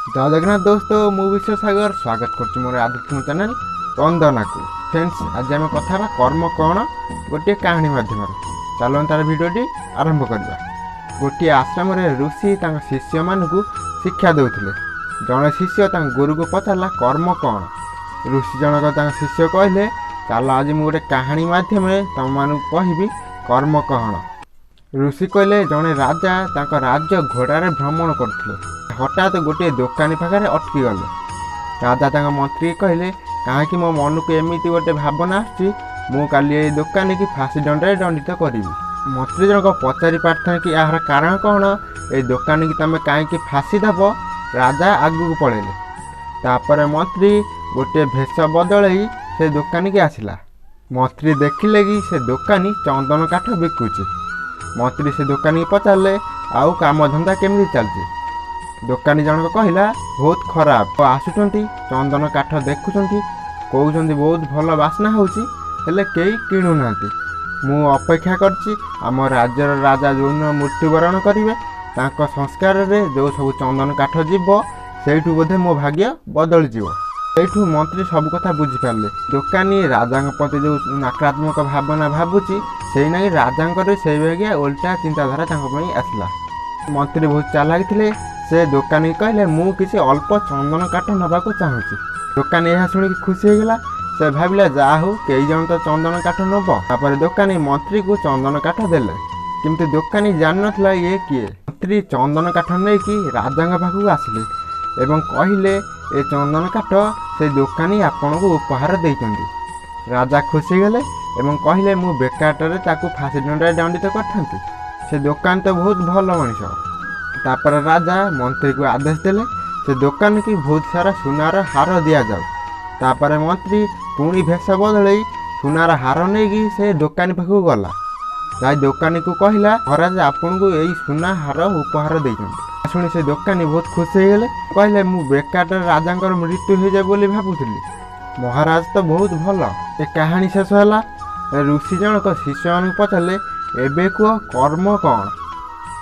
ଜୟ ଜଗନ୍ନାଥ ଦୋସ୍ତ, ମୁଁ ବିଶ୍ୱସାଗର ସ୍ୱାଗତ କରୁଛି ମୋର ଆଧ୍ୟାତ୍ମିକ ଚ୍ୟାନେଲ୍ ବନ୍ଦନାକୁ। ଫ୍ରେଣ୍ଡସ୍, ଆଜି ଆମେ କଥା ହେବା କର୍ମ କ'ଣ ଗୋଟିଏ କାହାଣୀ ମାଧ୍ୟମରେ। ଚାଲନ୍ତୁ ତାର ଭିଡ଼ିଓଟି ଆରମ୍ଭ କରିବା। ଗୋଟିଏ ଆଶ୍ରମରେ ଋଷି ତାଙ୍କ ଶିଷ୍ୟମାନଙ୍କୁ ଶିକ୍ଷା ଦେଉଥିଲେ। ଜଣେ ଶିଷ୍ୟ ତାଙ୍କ ଗୁରୁକୁ ପଚାରିଲା, କର୍ମ କ'ଣ? ଋଷି ଜଣକ ତାଙ୍କ ଶିଷ୍ୟ କହିଲେ, ଚାଲ ଆଜି ମୁଁ ଗୋଟେ କାହାଣୀ ମାଧ୍ୟମରେ ତୁମମାନଙ୍କୁ କହିବି କର୍ମ କ'ଣ। ଋଷି କହିଲେ, ଜଣେ ରାଜା ତାଙ୍କ ରାଜ୍ୟ ଘୋଡ଼ାରେ ଭ୍ରମଣ କରୁଥିଲେ। ହଠାତ୍ ଗୋଟିଏ ଦୋକାନୀ ପାଖରେ ଅଟକି ଗଲେ। ରାଜା ତାଙ୍କ ମନ୍ତ୍ରୀ କହିଲେ, କାହିଁକି ମୋ ମନକୁ ଏମିତି ଗୋଟେ ଭାବନା ଆସୁଛି, ମୁଁ କାଲି ଏଇ ଦୋକାନୀକି ଫାଶୀ ଦଣ୍ଡରେ ଦଣ୍ଡିତ କରିବି। ମନ୍ତ୍ରୀ ଜଣକ ପଚାରି ପାରିଥାନ୍ତି କି ଏହାର କାରଣ କ'ଣ, ଏଇ ଦୋକାନୀକି ତୁମେ କାହିଁକି ଫାଶୀ ଦେବ? ରାଜା ଆଗକୁ ପଳେଇଲେ। ତାପରେ ମନ୍ତ୍ରୀ ଗୋଟିଏ ଭେଷ ବଦଳେଇ ସେ ଦୋକାନୀକି ଆସିଲା। ମନ୍ତ୍ରୀ ଦେଖିଲେ କି ସେ ଦୋକାନୀ ଚନ୍ଦନ କାଠ ବିକୁଛି। ମନ୍ତ୍ରୀ ସେ ଦୋକାନୀକି ପଚାରିଲେ, ଆଉ କାମଧନ୍ଦା କେମିତି ଚାଲିଛି? ଦୋକାନୀ ଜଣକ କହିଲା, ବହୁତ ଖରାପ। ଆସୁଛନ୍ତି, ଚନ୍ଦନ କାଠ ଦେଖୁଛନ୍ତି, କହୁଛନ୍ତି ବହୁତ ଭଲ ବାସ୍ନା ହେଉଛି, ହେଲେ କେହି କିଣୁନାହାନ୍ତି। ମୁଁ ଅପେକ୍ଷା କରିଛି, ଆମ ରାଜ୍ୟର ରାଜା ଯେଉଁଦିନ ମୃତ୍ୟୁବରଣ କରିବେ, ତାଙ୍କ ସଂସ୍କାରରେ ଯେଉଁ ସବୁ ଚନ୍ଦନ କାଠ ଯିବ, ସେଇଠୁ ବୋଧେ ମୋ ଭାଗ୍ୟ ବଦଳିଯିବ। ସେଇଠୁ ମନ୍ତ୍ରୀ ସବୁ କଥା ବୁଝିପାରିଲେ। ଦୋକାନୀ ରାଜାଙ୍କ ପ୍ରତି ଯେଉଁ ନକାରାତ୍ମକ ଭାବନା ଭାବୁଛି, ସେଇ ନାଗି ରାଜାଙ୍କର ସେଇ ବାଗିଆ ଓଲଟା ଚିନ୍ତାଧାରା ତାଙ୍କ ପାଇଁ ଆସିଲା। ମନ୍ତ୍ରୀ ବହୁତ ଚାଲାକ ଥିଲେ। ସେ ଦୋକାନୀ କହିଲେ, ମୁଁ କିଛି ଅଳ୍ପ ଚନ୍ଦନ କାଠ ନେବାକୁ ଚାହୁଁଛି। ଦୋକାନୀ ଏହା ଶୁଣିକି ଖୁସି ହେଇଗଲା। ସେ ଭାବିଲା, ଯାହା ହଉ କେଇ ଜଣ ତ ଚନ୍ଦନ କାଠ ନେବ। ତାପରେ ଦୋକାନୀ ମନ୍ତ୍ରୀକୁ ଚନ୍ଦନ କାଠ ଦେଲେ। କିନ୍ତୁ ଦୋକାନୀ ଜାଣିନଥିଲା ଇଏ କିଏ। ମନ୍ତ୍ରୀ ଚନ୍ଦନ କାଠ ନେଇକି ରାଜାଙ୍କ ପାଖକୁ ଆସିଲେ ଏବଂ କହିଲେ, ଏ ଚନ୍ଦନ କାଠ ସେ ଦୋକାନୀ ଆପଣଙ୍କୁ ଉପହାର ଦେଇଛନ୍ତି। ରାଜା ଖୁସି ହେଇଗଲେ ଏବଂ କହିଲେ, ମୁଁ ବେକାରଟାରେ ତାକୁ ଫାଶୀ ଦଣ୍ଡରେ ଦଣ୍ଡିତ କରିଥାନ୍ତି, ସେ ଦୋକାନୀ ତ ବହୁତ ଭଲ ମଣିଷ। ତାପରେ ରାଜା ମନ୍ତ୍ରୀକୁ ଆଦେଶ ଦେଲେ, ସେ ଦୋକାନୀକି ବହୁତ ସାରା ସୁନାର ହାର ଦିଆଯାଉ। ତାପରେ ମନ୍ତ୍ରୀ ପୁଣି ଭେଷ ବଦଳେଇ ସୁନାର ହାର ନେଇକି ସେ ଦୋକାନୀ ପାଖକୁ ଗଲା। ଯାଇ ଦୋକାନୀକୁ କହିଲା, ମହାରାଜ ଆପଣଙ୍କୁ ଏଇ ସୁନା ହାର ଉପହାର ଦେଇଛନ୍ତି। ଶୁଣି ସେ ଦୋକାନୀ ବହୁତ ଖୁସି ହେଇଗଲେ। କହିଲେ, ମୁଁ ବେକାରଟାରେ ରାଜାଙ୍କର ମୃତ୍ୟୁ ହେଇଯାଏ ବୋଲି ଭାବୁଥିଲି, ମହାରାଜ ତ ବହୁତ ଭଲ। ଏ କାହାଣୀ ଶେଷ ହେଲା। ଋଷି ଜଣକ ଶିଷ୍ୟମାନଙ୍କୁ ପଚାରିଲେ, ଏବେ କୁହ କର୍ମ କ'ଣ?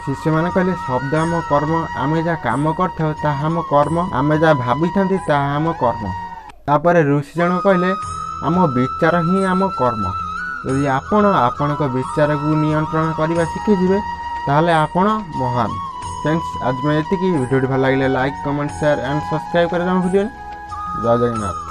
ଶିଷ୍ୟମାନେ କହିଲେ, ଶବ୍ଦ ଆମ କର୍ମ, ଆମେ ଯାହା କାମ କରିଥାଉ ତାହା ଆମ କର୍ମ, ଆମେ ଯାହା ଭାବିଥାନ୍ତି ତାହା ଆମ କର୍ମ। ତାପରେ ଋଷି ଜଣକ କହିଲେ, ଆମ ବିଚାର ହିଁ ଆମ କର୍ମ। ଯଦି ଆପଣ ଆପଣଙ୍କ ବିଚାରକୁ ନିୟନ୍ତ୍ରଣ କରିବା ଶିଖିଯିବେ, ତାହେଲେ ଆପଣ ମହାନ। ଫ୍ରେଣ୍ଡସ୍, ଆଜି ପାଇଁ ଏତିକି। ଭିଡ଼ିଓଟି ଭଲ ଲାଗିଲେ like, comment, share and subscribe କରିବା ଜମା ଭୁଲିବେନି। ଜୟ ଜଗନ୍ନାଥ।